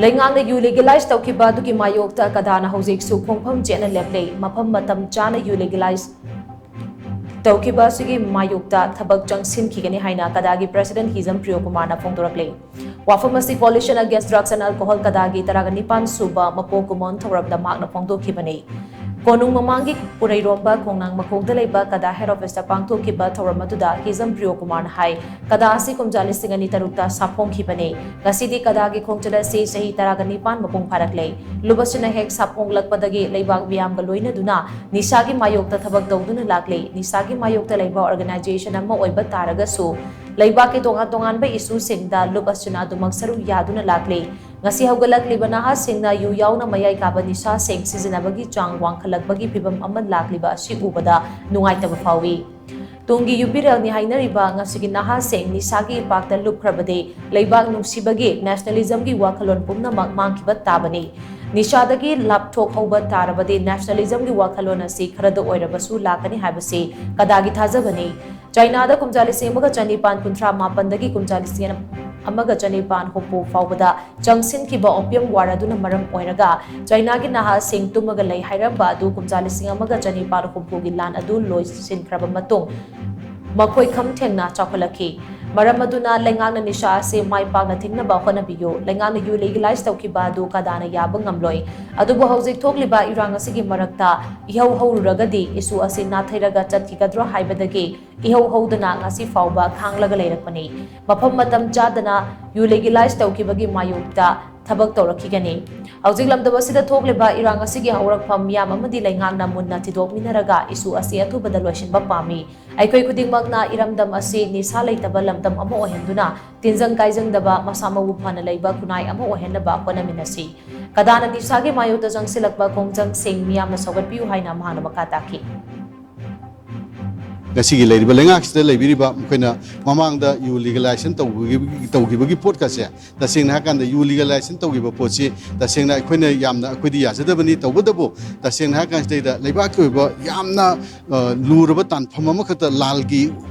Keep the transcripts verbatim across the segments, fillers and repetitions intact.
ꯂꯩꯉꯥꯛꯅ U legalise ꯇꯧꯈꯤꯕ ꯑꯗꯨꯒꯤ ꯃꯥꯌꯣꯛꯇ ꯀꯗꯥꯅ ꯍꯧꯖꯤꯛꯁꯨ ꯈꯣꯡꯐꯝ ꯆꯦꯠꯅ ꯂꯦꯞꯂꯤ꯫ ꯃꯐꯝ ꯃꯇꯝ ꯆꯥꯅ ꯌꯨ ꯂꯤꯒꯦꯂꯥꯏꯖ ꯇꯧꯈꯤꯕ ꯑꯁꯤꯒꯤ ꯃꯥꯌꯣꯛꯇ ꯊꯕꯛ ꯆꯪꯁꯤꯟꯈꯤꯒꯅꯤ ꯍꯥꯏꯅ ꯀꯗꯥꯒꯤ ꯄ꯭ꯔꯦꯁꯤꯗꯦꯟꯠ ꯍꯤꯖꯝ ꯄ꯭ꯔꯤꯌꯣ ꯀꯨꯃꯥꯔꯅ ꯐꯣꯡꯗꯣꯔꯛꯂꯤ꯫ ꯋꯥꯐꯝ ꯑꯁꯤ Coalition Against Drugs and Alcohol ꯀꯗꯥꯒꯤ ꯇꯔꯥꯒ ꯅꯤꯄꯥꯟ ꯁꯨꯕ ꯃꯄꯣꯛ ꯀꯨꯝꯑꯣꯟ ꯊꯧꯔꯝꯗ ꯃꯍꯥꯛꯅ ꯐꯣꯡꯗꯣꯛꯈꯤꯕꯅꯤ꯫ ꯀꯣꯅꯨꯡ ꯃꯃꯥꯡꯒꯤ ꯄꯨꯔꯩꯔꯣꯝꯕ ꯈꯣꯡꯅꯥꯡ ꯃꯈꯣꯡꯗ ꯂꯩꯕ ꯀꯗꯥ ꯍꯦꯗ ꯑꯣꯐꯤꯁꯇ ꯄꯥꯡꯊꯣꯛꯈꯤꯕ ꯊꯧꯔꯝ ꯑꯗꯨꯗ ꯍꯤꯖꯝ ꯄ꯭ꯔꯤꯌꯣ ꯀꯨꯃꯥꯔꯅ ꯍꯥꯏ, ꯀꯗꯥ ꯑꯁꯤ ꯀꯨꯝꯖꯥ ꯂꯤꯁꯤꯡ ꯑꯅꯤ ꯇꯔꯨꯛꯇ ꯁꯥꯐꯣꯡꯈꯤꯕꯅꯤ꯫ ꯉꯁꯤꯗꯤ ꯀꯗꯥꯒꯤ ꯈꯣꯡꯆꯠ ꯑꯁꯤ ꯆꯍꯤ ꯇꯔꯥꯒ ꯅꯤꯄꯥꯟ ꯃꯄꯨꯡ ꯐꯥꯔꯛꯂꯦ꯫ ꯂꯨꯞ ꯑꯁꯤꯅ ꯍꯦꯛ ꯁꯥꯐꯣꯡꯂꯛꯄꯗꯒꯤ ꯂꯩꯕꯥꯛ ꯃꯤꯌꯥꯝꯒ ꯂꯣꯏꯅꯗꯨꯅ ꯅꯤꯁꯥꯒꯤ ꯃꯥꯌꯣꯛꯇ ꯊꯕꯛ ꯇꯧꯗꯨꯅ ꯂꯥꯛꯂꯤ꯫ ꯅꯤꯁꯥꯒꯤ ꯃꯥꯌꯣꯛꯇ ꯂꯩꯕ organization ꯑꯃ ꯑꯣꯏꯕ ꯇꯥꯔꯒꯁꯨ, ꯂꯩꯕꯥꯛꯀꯤ ꯇꯣꯉꯥꯟ ꯇꯣꯉꯥꯟꯕ issueꯁꯤꯡꯗ ꯂꯨꯞ ꯑꯁꯤꯅ ꯑꯗꯨꯃꯛ ꯁꯔꯨꯛ ꯌꯥꯗꯨꯅ ꯂꯥꯛꯂꯤ꯫ ꯉꯁꯤ ꯍꯧꯒꯠꯂꯛꯂꯤꯕ ꯅꯍꯥꯁꯤꯡꯅ ꯌꯨ ꯌꯥꯎꯅ ꯃꯌꯥꯏ ꯀꯥꯕ ꯅꯤꯁꯥꯁꯤꯡ ꯁꯤꯖꯤꯟꯅꯕꯒꯤ ꯆꯥꯡ ꯋꯥꯡꯈꯠꯂꯛꯄꯒꯤ ꯐꯤꯚꯝ ꯑꯃ ꯂꯥꯛꯂꯤꯕ ꯑꯁꯤ ꯎꯕꯗ ꯅꯨꯡꯉꯥꯏꯇꯕ ꯐꯥꯎꯏ꯫ ꯇꯨꯡꯒꯤ ꯌꯨꯝꯕꯤꯔꯦꯜꯅꯤ ꯍꯥꯏꯅꯔꯤꯕ ꯉꯁꯤꯒꯤ ꯅꯍꯥꯁꯤꯡ ꯅꯤꯁꯥꯒꯤ ꯏꯄꯥꯛꯇ ꯂꯨꯞꯈ꯭ꯔꯕꯗꯤ ꯂꯩꯕꯥꯛ ꯅꯨꯡꯁꯤꯕꯒꯤ, nationalismꯒꯤ ꯋꯥꯈꯜꯂꯣꯟ ꯄꯨꯝꯅꯃꯛ ꯃꯥꯡꯈꯤꯕ ꯇꯥꯕꯅꯤ꯫ ꯅꯤꯁꯥꯗꯒꯤ ꯂꯥꯞꯊꯣꯛꯍꯧꯕ ꯇꯥꯔꯕꯗꯤ nationalismꯒꯤ ꯋꯥꯈꯜꯂꯣꯟ ꯑꯁꯤ ꯈꯔꯗ ꯑꯣꯏꯔꯕꯁꯨ ꯂꯥꯛꯀꯅꯤ ꯍꯥꯏꯕꯁꯤ ꯀꯗꯥꯒꯤ ꯊꯥꯖꯕꯅꯤ꯫ ꯆꯥꯏꯅꯥꯗ ꯀꯨꯝꯖꯥ ꯂꯤꯁꯤꯡ ꯑꯃꯒ ꯆꯅꯤꯄꯥꯟ ꯀꯨꯟꯊ꯭ꯔꯥ ꯃꯥꯄꯟꯗꯒꯤ ꯀꯨꯝꯖꯥ ꯂꯤꯁꯤꯡ ꯑꯃꯒ ꯆꯅꯤꯄꯥꯟ ꯍꯨꯝꯐꯨ ꯐꯥꯎꯕꯗ ꯆꯪꯁꯤꯟꯈꯤꯕ opium war ꯑꯗꯨꯅ ꯃꯔꯝ ꯑꯣꯏꯔꯒ ꯆꯥꯏꯅꯥꯒꯤ ꯅꯍꯥꯁꯤꯡ ꯇꯨꯝꯃꯒ ꯂꯩ ꯍꯥꯏꯔꯝꯕ ꯑꯗꯨ ꯀꯨꯝꯖꯥ ꯂꯤꯁꯤꯡ ꯑꯃꯒ ꯆꯅꯤꯄꯥꯟ ꯍꯨꯝꯐꯨꯒꯤ ꯂꯥꯟ ꯑꯗꯨ ꯂꯣꯏꯁꯤꯟꯈ꯭ꯔꯕ ꯃꯇꯨꯡ ꯃꯈꯣꯏ ꯈꯝ ꯊꯦꯡꯅ ꯆꯥꯎꯈꯠꯂꯛꯈꯤ꯫ ꯃꯔꯝ ꯑꯗꯨꯅ ꯂꯩꯉꯥꯛꯅ ꯅꯤꯁꯥ ꯑꯁꯤ ꯃꯥꯏ ꯄꯥꯛꯅ ꯊꯤꯡꯅꯕ ꯍꯣꯠꯅꯕꯤꯌꯨ꯫ ꯂꯩꯉꯥꯛꯅ ꯌꯨ legalize ꯇꯧꯈꯤꯕ ꯑꯗꯨ ꯀꯗꯥꯅ ꯌꯥꯕ ꯉꯝꯂꯣꯏ꯫ ꯑꯗꯨꯕꯨ ꯍꯧꯖꯤꯛ ꯊꯣꯛꯂꯤꯕ ꯏꯔꯥꯡ ꯑꯁꯤꯒꯤ ꯃꯔꯛꯇ ꯏꯍꯧ ꯍꯧꯔꯨꯔꯒꯗꯤ issue ꯑꯁꯤ ꯅꯥꯊꯩꯔꯒ ꯆꯠꯈꯤꯒꯗ꯭ꯔꯣ ꯍꯥꯏꯕꯗꯒꯤ ꯏꯍꯧ ꯍꯧꯗꯅ ꯉꯁꯤ ꯐꯥꯎꯕ ꯈꯥꯡꯂꯒ ꯂꯩꯔꯛꯄꯅꯤ꯫ ꯃꯐꯝ ꯃꯇꯝ ꯆꯥꯗꯅ ꯌꯨ legalize ꯇꯧꯈꯤꯕꯒꯤ ꯃꯥꯌꯣꯛꯇ ꯊꯕꯛ ꯇꯧꯔꯛꯈꯤꯒꯅꯤ꯫ ꯍꯧꯖꯤꯛ ꯂꯝꯗꯝ ꯑꯁꯤꯗ ꯊꯣꯛꯂꯤꯕ ꯏꯔꯥꯡ ꯑꯁꯤꯒꯤ ꯍꯧꯔꯛꯐꯝ ꯃꯤꯌꯥꯝ ꯑꯃꯗꯤ ꯂꯩꯉꯥꯛꯅ ꯃꯨꯟꯅ ꯊꯤꯗꯣꯛꯃꯤꯟꯅꯔꯒ issue ꯑꯁꯤ ꯑꯊꯨꯕꯗ ꯂꯣꯏꯁꯤꯟꯕ ꯄꯥꯝꯃꯤ꯫ ꯑꯩꯈꯣꯏ ꯈꯨꯗꯤꯡꯃꯛꯅ ꯏꯔꯝꯗꯝ ꯑꯁꯤ ꯅꯤꯁꯥ ꯂꯩꯇꯕ ꯂꯝꯗꯝ ꯑꯃ ꯑꯣꯏꯍꯟꯗꯨꯅ ꯇꯤꯟꯖꯪ ꯀꯥꯏꯖꯪꯗꯕ ꯃꯁꯥ ꯃꯎ ꯐꯅ ꯂꯩꯕ ꯈꯨꯟꯅꯥꯏ ꯑꯃ ꯑꯣꯏꯍꯟꯅꯕ ꯍꯣꯠꯅꯃꯤꯟꯅꯁꯤ꯫ ꯀꯗꯥꯅ ꯅꯤꯁꯥꯒꯤ ꯃꯥꯌꯣꯛꯇ ꯆꯪꯁꯤꯜꯂꯛꯄ ꯈꯣꯡꯖꯪꯁꯤꯡ ꯃꯤꯌꯥꯝꯅ ꯁꯧꯒꯠꯄꯤꯌꯨ ꯍꯥꯏꯅ ꯃꯍꯥꯛꯅ ꯃꯈꯥ ꯇꯥꯈꯤ꯫ ꯉꯁꯤꯒꯤ ꯂꯩꯔꯤꯕ ꯂꯩꯉꯥꯛꯁꯤꯗ ꯂꯩꯕꯤꯔꯤꯕ ꯃꯈꯣꯏꯅ ꯃꯃꯥꯡꯗ ꯌꯨ ꯂꯤꯒꯦꯂꯥꯏꯖꯦꯁꯟ ꯇꯧꯕꯒꯤ ꯇꯧꯈꯤꯕꯒꯤ ꯄꯣꯠꯀꯁꯦ, ꯇꯁꯦꯡꯅ ꯍꯥꯏꯔꯀꯥꯟꯗ ꯌꯨ ꯂꯤꯒꯦꯂꯥꯏꯖꯦꯁꯟ ꯇꯧꯈꯤꯕ ꯄꯣꯠꯁꯤ ꯇꯁꯦꯡꯅ ꯑꯩꯈꯣꯏꯅ ꯌꯥꯝꯅ, ꯑꯩꯈꯣꯏꯗꯤ ꯌꯥꯖꯗꯕꯅꯤ꯫ ꯇꯧꯕꯇꯕꯨ ꯇꯁꯦꯡꯅ ꯍꯥꯏꯔꯀꯥꯟꯁꯤꯗꯩꯗ ꯂꯩꯕꯥꯛꯀꯤ ꯑꯣꯏꯕ ꯌꯥꯝꯅ ꯑ, ꯂꯨꯔꯕ ꯇꯥꯟꯐꯝ ꯑꯃꯈꯛꯇ, ꯂꯥꯜꯒꯤ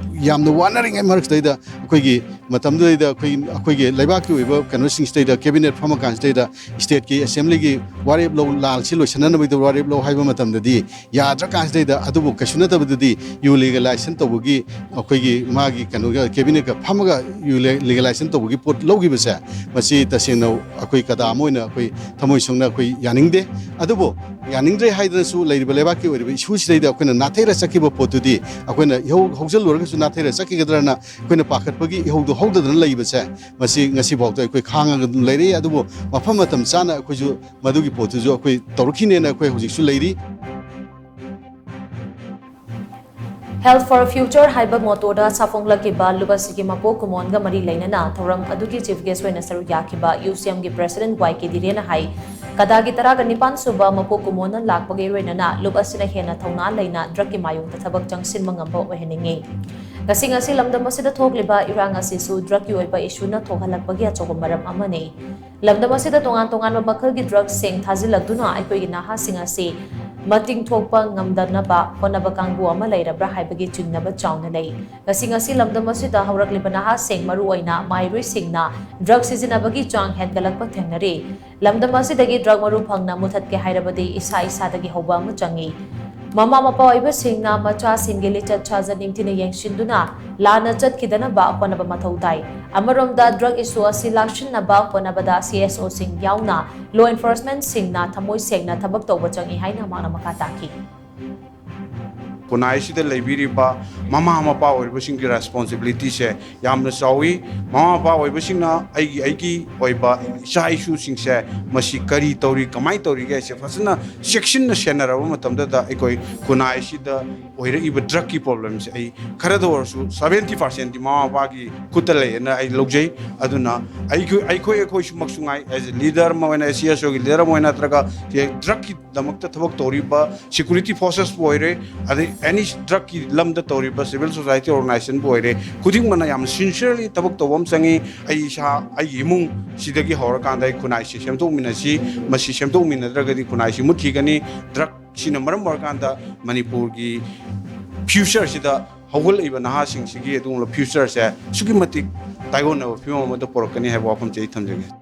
ꯌꯥꯝꯅ ꯋꯥꯅꯔꯤꯉꯩ ꯃꯔꯛꯁꯤꯗꯩꯗ ꯑꯩꯈꯣꯏꯒꯤ ꯃꯇꯝꯗꯨꯗꯩꯗ ꯑꯩꯈꯣꯏ, ꯑꯩꯈꯣꯏꯒꯤ ꯂꯩꯕꯥꯛꯀꯤ ꯑꯣꯏꯕ ꯀꯩꯅꯣꯁꯤꯡꯁꯤꯗꯩꯗ, ꯀꯦꯕꯤꯅꯦꯠ ꯐꯝꯃꯀꯥꯟꯁꯤꯗꯩꯗ ꯁ꯭ꯇꯦꯠꯀꯤ ꯑꯦꯁꯦꯝꯕ꯭ꯂꯤꯒꯤ ꯋꯥꯔꯦꯞ ꯂꯧ, ꯂꯥꯜꯁꯤ ꯂꯣꯏꯁꯤꯟꯅꯅꯕꯒꯤꯗꯃꯛ ꯋꯥꯔꯦꯞ ꯂꯧ ꯍꯥꯏꯕ ꯃꯇꯝꯗꯗꯤ ꯌꯥꯗ꯭ꯔꯀꯥꯟꯁꯤꯗꯩꯗ, ꯑꯗꯨꯕꯨ ꯀꯩꯁꯨ ꯅꯠꯇꯕꯗꯨꯗꯤ ꯌꯨ ꯂꯤꯒꯦꯂꯥꯏꯖꯦꯁꯟ ꯇꯧꯕꯒꯤ ꯑꯩꯈꯣꯏꯒꯤ ꯃꯥꯒꯤ ꯀꯩꯅꯣꯒ ꯀꯦꯕꯤꯅꯦꯠꯀ ꯐꯝꯃꯒ ꯌꯨ ꯂꯦ-, ꯂꯤꯒꯦꯂꯥꯏꯖꯦꯁꯟ ꯇꯧꯕꯒꯤ ꯄꯣꯠ ꯂꯧꯈꯤꯕꯁꯦ, ꯃꯁꯤ ꯇꯁꯦꯡꯅ ꯑꯩꯈꯣꯏ ꯀꯗꯥ ꯑꯃ ꯑꯣꯏꯅ ꯑꯩꯈꯣꯏ ꯊꯃꯣꯏ ꯁꯣꯛꯅ ꯑꯩꯈꯣꯏ ꯌꯥꯅꯤꯡꯗꯦ꯫ ꯑꯗꯨꯕꯨ ꯌꯥꯅꯤꯡꯗ꯭ꯔꯦ ꯍꯥꯏꯗꯅꯁꯨ ꯂꯩꯔꯤꯕ ꯂꯩꯕꯥꯛꯀꯤ ꯑꯣꯏꯔꯤꯕ ꯏꯁꯨꯁꯤꯗꯩꯗ ꯑꯩꯈꯣꯏꯅ ꯅꯥꯊꯩꯔ ꯆꯠꯈꯤꯕ ꯄꯣꯠꯇꯨꯗꯤ, ꯑꯩꯈꯣꯏꯅ ꯏꯍꯧ ꯍꯧꯖꯤꯜꯂꯨꯔꯒꯁꯨ ꯅꯥꯊꯩꯔ ꯆꯠꯈꯤꯒꯗ꯭ꯔꯅ ꯑꯩꯈꯣꯏꯅ ꯄꯥꯈꯠꯄꯒꯤ ꯏꯍꯧꯗꯨ ꯍꯧꯗꯗꯅ ꯂꯩꯕꯁꯦ, ꯃꯁꯤ ꯉꯁꯤꯐꯥꯎꯗ ꯑꯩꯈꯣꯏ ꯈꯥꯡꯉꯒ ꯑꯗꯨꯝ ꯂꯩꯔꯛꯏ꯫ ꯑꯗꯨꯕꯨ ꯃꯐꯝ ꯃꯇꯝ ꯆꯥꯅ ꯑꯩꯈꯣꯏꯁꯨ ꯃꯗꯨꯒꯤ ꯄꯣꯠꯇꯨꯁꯨ ꯑꯩꯈꯣꯏ ꯇꯧꯔꯛꯈꯤꯅꯦꯅ ꯑꯩꯈꯣꯏ ꯍꯧꯖꯤꯛꯁꯨ ꯂꯩꯔꯤ꯫ Health for Future ꯍꯥꯏꯕ ꯃꯣꯇꯣꯗ ꯁꯥꯐꯣꯡꯂꯛꯈꯤꯕ ꯂꯨꯞ ꯑꯁꯤꯒꯤ ꯃꯄꯣꯛ ꯀꯨꯝꯑꯣꯟꯒ ꯃꯔꯤ ꯂꯩꯅꯅ ꯊꯧꯔꯝ ꯑꯗꯨꯒꯤ ꯆꯤꯐ ꯒꯦꯁ ꯑꯣꯏꯅ ꯁꯔꯨꯛ ꯌꯥꯈꯤꯕ ꯌꯨ ꯁꯤ ꯑꯦꯝꯒꯤ ꯄ꯭ꯔꯦꯁꯤꯗꯦꯟꯠ ꯋꯥꯏ ꯀꯦ ꯗꯤꯔꯦꯅ ꯍꯥꯏ, ꯀꯗꯥꯒꯤ ꯇꯔꯥꯒ ꯅꯤꯄꯥꯟ ꯁꯨꯕ ꯃꯄꯣꯛ ꯀꯨꯝꯑꯣꯟꯅ ꯂꯥꯛꯄꯒ ꯂꯣꯏꯅꯅ ꯂꯨꯞ ꯑꯁꯤꯅ ꯍꯦꯟꯅ ꯊꯧꯅꯥ ꯂꯩꯅ ꯗ꯭ꯔꯒꯀꯤ ꯃꯥꯌꯣꯛꯇ ꯊꯕꯛ ꯆꯪꯁꯤꯟꯕ ꯉꯝꯕ ꯑꯣꯏꯍꯟꯅꯤꯡꯏ꯫ ꯉꯁꯤ ꯉꯁꯤ ꯂꯝꯗꯝ ꯑꯁꯤꯗ ꯊꯣꯛꯂꯤꯕ ꯏꯔꯥꯡ ꯑꯁꯤꯁꯨ ꯗ꯭ꯔꯒꯀꯤ ꯑꯣꯏꯕ ꯏꯁꯨꯅ ꯊꯣꯛꯍꯜꯂꯛꯄꯒꯤ ꯑꯆꯧꯕ ꯃꯔꯝ ꯑꯃꯅꯤ꯫ ꯂꯝꯗꯝ ꯑꯁꯤꯗ ꯇꯣꯉꯥꯟ ꯇꯣꯉꯥꯟꯕ ꯃꯈꯜꯒꯤ ꯗ꯭ꯔꯒꯁꯤꯡ ꯊꯥꯖꯤꯜꯂꯛꯇꯨꯅ ꯑꯩꯈꯣꯏꯒꯤ ꯅꯍꯥꯁꯤꯡ ꯑꯁꯤ ꯃꯇꯤꯡ ꯊꯣꯛꯄ ꯉꯝꯗꯅꯕ ꯍꯣꯠꯅꯕ ꯀꯥꯡꯕꯨ ꯑꯃ ꯂꯩꯔꯕ꯭ꯔꯥ ꯍꯥꯏꯕꯒꯤ ꯆꯤꯡꯅꯕ ꯆꯥꯎꯅ ꯂꯩ꯫ ꯉꯁꯤ ꯉꯁꯤ ꯂꯝꯗꯝ ꯑꯁꯤꯗ ꯍꯧꯔꯛꯂꯤꯕ ꯅꯍꯥꯁꯤꯡ, ꯃꯔꯨꯑꯣꯏꯅ ꯃꯍꯩꯔꯣꯏꯁꯤꯡꯅ ꯗ꯭ꯔꯒ ꯁꯤꯖꯤꯟꯅꯕꯒꯤ ꯆꯥꯡ ꯍꯦꯟꯒꯠꯂꯛꯄ ꯊꯦꯡꯅꯔꯤ꯫ ꯂꯝꯗꯝ ꯑꯁꯤꯗꯒꯤ ꯗ꯭ꯔꯒ ꯃꯔꯨ ꯐꯪꯅ ꯃꯨꯊꯠꯀꯦ ꯍꯥꯏꯔꯕꯗꯤ ꯏꯁꯥ ꯏꯁꯥꯗꯒꯤ ꯍꯧꯕ ꯑꯃ ꯆꯪꯏ꯫ ꯃꯃꯥ ꯃꯄꯥ ꯑꯣꯏꯕꯁꯤꯡꯅ ꯃꯆꯥꯁꯤꯡꯒꯤ ꯂꯤꯆꯠ ꯁꯥꯖꯠ ꯅꯤꯡꯊꯤꯅ ꯌꯦꯡꯁꯤꯟꯗꯨꯅ ꯂꯥꯟꯅ ꯆꯠꯈꯤꯗꯅꯕ ꯍꯣꯠꯅꯕ ꯃꯊꯧ ꯇꯥꯏ꯫ ꯑꯃꯔꯣꯝꯗ ꯗ꯭ꯔꯒ ꯏꯁꯨ ꯑꯁꯤ ꯂꯥꯛꯁꯤꯟꯅꯕ ꯍꯣꯠꯅꯕꯗ ꯁꯤ ꯑꯦꯁ ꯑꯣꯁꯤꯡ ꯌꯥꯎꯅ ꯂꯣ ꯑꯦꯟꯐꯣꯔꯁꯃꯦꯟꯠꯁꯤꯡꯅ ꯊꯃꯣꯏ ꯁꯦꯡꯅ ꯊꯕꯛ ꯇꯧꯕ ꯆꯪꯏ ꯍꯥꯏꯅ ꯃꯍꯥꯛꯅ ꯃꯈꯥ ꯇꯥꯈꯤ꯫ ꯈꯨꯟꯅꯥꯏꯁꯤꯗ ꯂꯩꯕꯤꯔꯤꯕ ꯃꯃꯥ ꯃꯄꯥ ꯑꯣꯏꯔꯤꯕꯁꯤꯡꯒꯤ ꯔꯦꯁꯄꯣꯟꯁꯤꯕꯤꯂꯤꯇꯤꯁꯦ ꯌꯥꯝꯅ ꯆꯥꯎꯏ꯫ ꯃꯃꯥ ꯃꯄꯥ ꯑꯣꯏꯕꯁꯤꯡꯅ ꯑꯩꯒꯤ ꯑꯩꯒꯤ ꯑꯣꯏꯕ ꯏꯆꯥ ꯏꯁꯨꯁꯤꯡꯁꯦ ꯃꯁꯤ ꯀꯔꯤ ꯇꯧꯔꯤ, ꯀꯃꯥꯏꯅ ꯇꯧꯔꯤꯒꯦ ꯍꯥꯏꯁꯦ ꯐꯖꯅ ꯆꯦꯛꯁꯤꯟꯅ ꯁꯦꯟꯅꯔꯕ ꯃꯇꯝꯗꯨꯗ ꯑꯩꯈꯣꯏ ꯈꯨꯟꯅꯥꯏꯁꯤꯗ ꯑꯣꯏꯔꯛꯏꯕ ꯗ꯭ꯔꯒꯀꯤ ꯄ꯭ꯔꯣꯕ꯭ꯂꯦꯝꯁꯦ ꯑꯩ ꯈꯔꯗ ꯑꯣꯏꯔꯁꯨ ꯁꯕꯦꯟꯇꯤ ꯄꯥꯔꯁꯦꯟꯗꯤ ꯃꯃꯥ ꯃꯄꯥꯒꯤ ꯈꯨꯠꯇ ꯂꯩꯌꯦꯅ ꯑꯩ ꯂꯧꯖꯩ꯫ ꯑꯗꯨꯅ ꯑꯩꯈꯣꯏ ꯑꯩꯈꯣꯏ ꯑꯩꯈꯣꯏꯁꯨꯃꯛꯁꯨ ꯉꯥꯏ, ꯑꯦꯖ ꯑꯦ ꯂꯤꯗꯔ ꯑꯃ ꯑꯣꯏꯅ, ꯑꯦꯁ ꯁꯤ ꯑꯦꯁ ꯑꯣꯒꯤ ꯂꯤꯗꯔ ꯑꯃ ꯑꯣꯏꯅ, ꯅꯠꯇ꯭ꯔꯒ ꯗ꯭ꯔꯒꯀꯤꯗꯃꯛꯇ ꯊꯕꯛ ꯇꯧꯔꯤꯕ ꯁꯦꯀ꯭ꯌꯨꯔꯤꯇꯤ ꯐꯣꯔꯁꯦꯁꯄꯨ ꯑꯣꯏꯔꯦ, ꯑꯗꯩ ꯑꯦꯅꯤ ꯗ꯭ꯔꯛꯀꯤ ꯂꯝꯗ ꯇꯧꯔꯤꯕ ꯁꯤꯚꯤꯜ ꯁꯣꯁꯥꯏꯇꯤ ꯑꯣꯔꯒꯅꯥꯏꯖꯦꯁꯟꯕꯨ ꯑꯣꯏꯔꯦ, ꯈꯨꯗꯤꯡꯃꯛꯅ ꯌꯥꯝꯅ ꯁꯤꯟꯁꯤꯌꯔꯂꯤ ꯊꯕꯛ ꯇꯧꯕ ꯑꯃ ꯆꯪꯉꯤ꯫ ꯑꯩ ꯏꯁꯥ, ꯑꯩꯒꯤ ꯏꯃꯨꯡ ꯁꯤꯗꯒꯤ ꯍꯧꯔꯀꯥꯟꯗ ꯑꯩ ꯈꯨꯟꯅꯥꯏꯁꯤ ꯁꯦꯝꯗꯣꯛꯃꯤꯟꯅꯁꯤ꯫ ꯃꯁꯤ ꯁꯦꯝꯗꯣꯛꯃꯤꯟꯅꯗ꯭ꯔꯒꯗꯤ ꯈꯨꯟꯅꯥꯏꯁꯤ ꯃꯨꯠꯈꯤꯒꯅꯤ꯫ ꯗ꯭ꯔꯛꯁꯤꯅ ꯃꯔꯝ ꯑꯣꯏꯔꯀꯥꯟꯗ ꯃꯅꯤꯄꯨꯔꯒꯤ ꯐ꯭ꯌꯨꯆꯔꯁꯤꯗ, ꯍꯧꯒꯠꯂꯛꯏꯕ ꯅꯍꯥꯁꯤꯡꯁꯤꯒꯤ ꯑꯗꯨꯒꯨꯝꯂꯕ ꯐ꯭ꯌꯨꯆꯔꯁꯦ ꯑꯁꯨꯛꯀꯤ ꯃꯇꯤꯛ ꯇꯥꯏꯑꯣꯟꯅꯕ ꯐꯤꯕꯝ ꯑꯃꯗ ꯄꯨꯔꯛꯀꯅꯤ ꯍꯥꯏꯕ ꯋꯥꯐꯝꯁꯦ ꯑꯩ ꯊꯝꯖꯒꯦ꯫